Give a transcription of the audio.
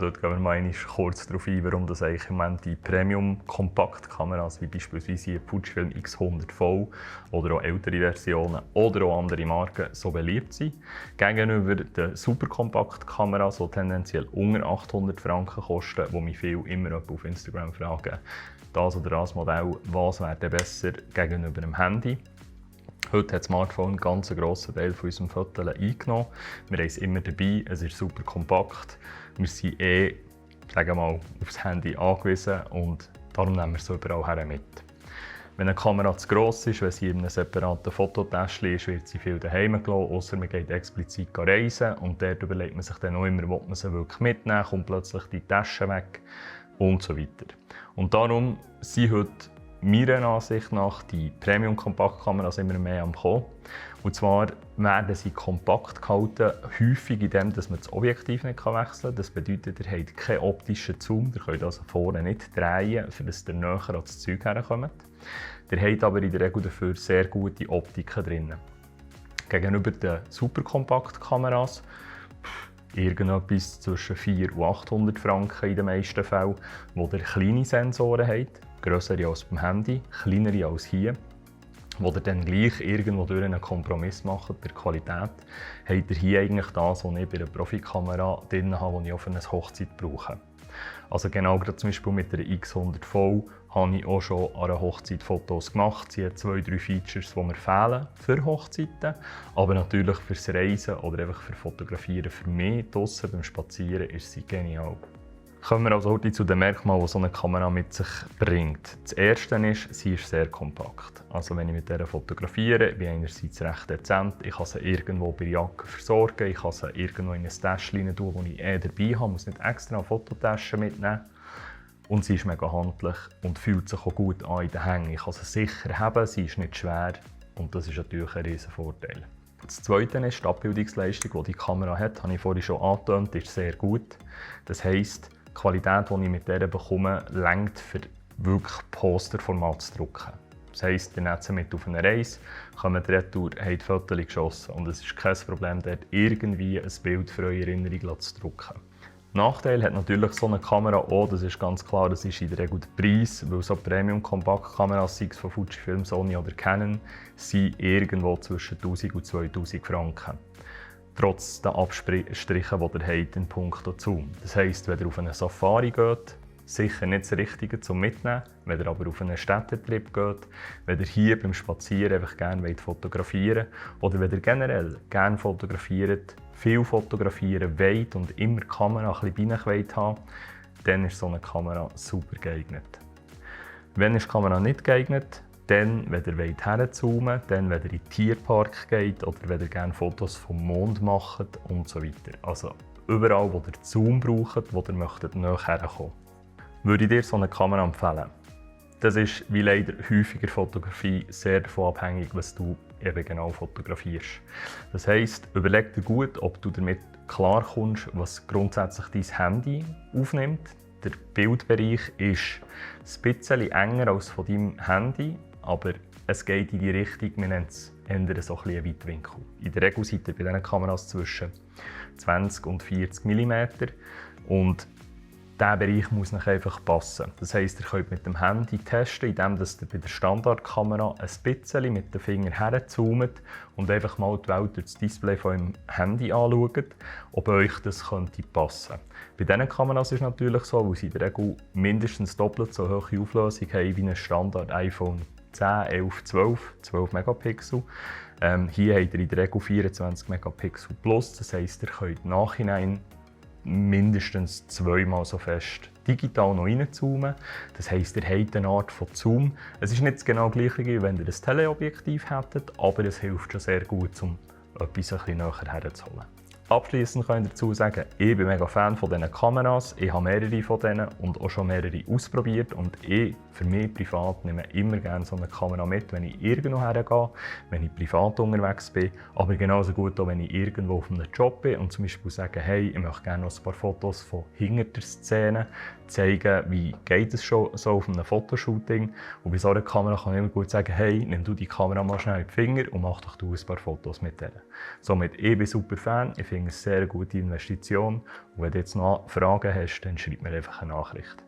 dort gehen wir mal kurz darauf ein, warum das eigentlich im Moment die Premium-Kompaktkameras, wie beispielsweise die Fujifilm X100V oder auch ältere Versionen oder auch andere Marken, so beliebt sind. Gegenüber den Superkompaktkameras, die tendenziell unter 800 Franken kosten, wo mich viele immer auf Instagram fragen, das oder das Modell, was wäre denn besser gegenüber dem Handy? Heute hat das Smartphone einen ganz grossen Teil von unserem Fotos eingenommen. Wir haben es immer dabei, es ist super kompakt. Wir sind sagen wir mal, aufs Handy angewiesen und darum nehmen wir es überall her mit. Wenn eine Kamera zu gross ist, wenn sie in einem separaten Fototäschchen ist, wird sie viel daheim gelassen, ausser man geht explizit reisen. Und dort überlegt man sich dann auch immer, ob man sie wirklich mitnehmen, kommt plötzlich die Tasche weg und so weiter. Und darum sind heute meiner Ansicht nach die Premium-Kompaktkameras immer mehr am Kommen. Und zwar werden sie kompakt gehalten, häufig in dem, dass man das Objektiv nicht wechseln kann. Das bedeutet, ihr habt keinen optischen Zoom, ihr könnt also vorne nicht drehen, damit ihr näher an das Zeug herkommt. Ihr habt aber in der Regel dafür sehr gute Optiken drin. Gegenüber den Superkompaktkameras irgendetwas zwischen 400 und 800 Franken in den meisten Fällen, wo ihr kleine Sensoren habt, grössere als beim Handy, kleinere als hier, wo ihr dann gleich irgendwo durch einen Kompromiss macht bei der Qualität, habt ihr hier eigentlich das, was ich bei einer Profikamera drin habe, die ich auch für eine Hochzeit brauche. Also genau gerade zum Beispiel mit der X100V habe ich auch schon an einer Hochzeit Fotos gemacht. Sie hat 2-3 Features, die mir fehlen für Hochzeiten. Aber natürlich fürs Reisen oder einfach für Fotografieren für mich draussen beim Spazieren ist sie genial. Kommen wir also heute zu den Merkmalen, die so eine Kamera mit sich bringt. Das erste ist, sie ist sehr kompakt. Also wenn ich mit dieser fotografiere, bin ich einerseits recht dezent, ich kann sie irgendwo bei der Jacke versorgen, ich kann sie irgendwo in ein Täschchen tun, das ich dabei habe, muss nicht extra eine Fototasche mitnehmen. Und sie ist mega handlich und fühlt sich auch gut an in den Hängen. Ich kann sie sicher haben, sie ist nicht schwer und das ist natürlich ein riesen Vorteil. Das zweite ist die Abbildungsleistung, die die Kamera hat, habe ich vorhin schon angetönt, ist sehr gut. Das heisst, die Qualität, die ich mit der bekomme, reicht für wirklich Posterformat zu drucken. Das heisst, ihr nehmt sie mit auf eine Reise, kommt retour, habt Fotos geschossen und es ist kein Problem, dort irgendwie ein Bild für eure Erinnerung zu drucken. Nachteil hat natürlich so eine Kamera auch, das ist ganz klar, das ist in der Regel der Preis, weil so Premium-Kompaktkameras, sei es von Fujifilm, Sony oder Canon, sind irgendwo zwischen 1000 und 2000 Franken. Trotz der Abstriche, die ihr habt in puncto Zoom. Das heisst, wenn ihr auf eine Safari geht, sicher nicht das Richtige zum Mitnehmen. Wenn ihr aber auf einen Städtetrip geht, wenn ihr hier beim Spazieren einfach gerne fotografieren wollt oder wenn ihr generell gerne fotografiert, viel fotografieren wollt und immer die Kamera ein bisschen bei euch haben, dann ist so eine Kamera super geeignet. Wenn ist die Kamera nicht geeignet, dann, wenn ihr herzoomen wollt, dann, wenn ihr in den Tierpark geht oder wenn ihr gerne Fotos vom Mond macht und so weiter. Also überall, wo ihr Zoom braucht, wo ihr möchtet, näher herkommen. Würde ich dir so eine Kamera empfehlen? Das ist, wie leider häufiger Fotografie, sehr davon abhängig, was du eben genau fotografierst. Das heisst, überleg dir gut, ob du damit klarkommst, was grundsätzlich dein Handy aufnimmt. Der Bildbereich ist ein bisschen enger als von deinem Handy, aber es geht in die Richtung, wir nennen es eher so ein Weitwinkel. In der Regel seid ihr bei diesen Kameras zwischen 20 und 40 mm und dieser Bereich muss nicht einfach passen. Das heisst, ihr könnt mit dem Handy testen, indem ihr bei der Standardkamera ein bisschen mit den Fingern herzoomt und einfach mal die Welt durch das Display von eurem Handy anschaut, ob euch das könnte passen. Bei diesen Kameras ist es natürlich so, weil sie in der Regel mindestens doppelt so hohe Auflösung haben wie ein Standard iPhone 10, 11, 12 Megapixel. Hier habt ihr in der Regel 24 Megapixel plus, das heisst, ihr könnt nachhinein mindestens zweimal so fest digital noch reinzoomen. Das heisst, ihr habt eine Art von Zoom. Es ist nicht das genau gleiche, wie wenn ihr ein Teleobjektiv hättet, aber es hilft schon sehr gut, um etwas ein bisschen näher herzuholen. Abschliessend kann ich dazu sagen, ich bin mega Fan von diesen Kameras. Ich habe mehrere von denen und auch schon mehrere ausprobiert. Und ich, für mich privat, nehme immer gerne so eine Kamera mit, wenn ich irgendwo hergehe, wenn ich privat unterwegs bin. Aber genauso gut auch, wenn ich irgendwo auf einem Job bin und zum Beispiel sage, hey, ich möchte gerne noch ein paar Fotos von hinter der Szene zeigen, wie geht es schon so auf einem Fotoshooting. Und bei so einer Kamera kann ich immer gut sagen, hey, nimm du die Kamera mal schnell in die Finger und mach doch du ein paar Fotos mit der. Somit, ich bin super Fan, ich finde es eine sehr gute Investition. Und wenn du jetzt noch Fragen hast, dann schreib mir einfach eine Nachricht.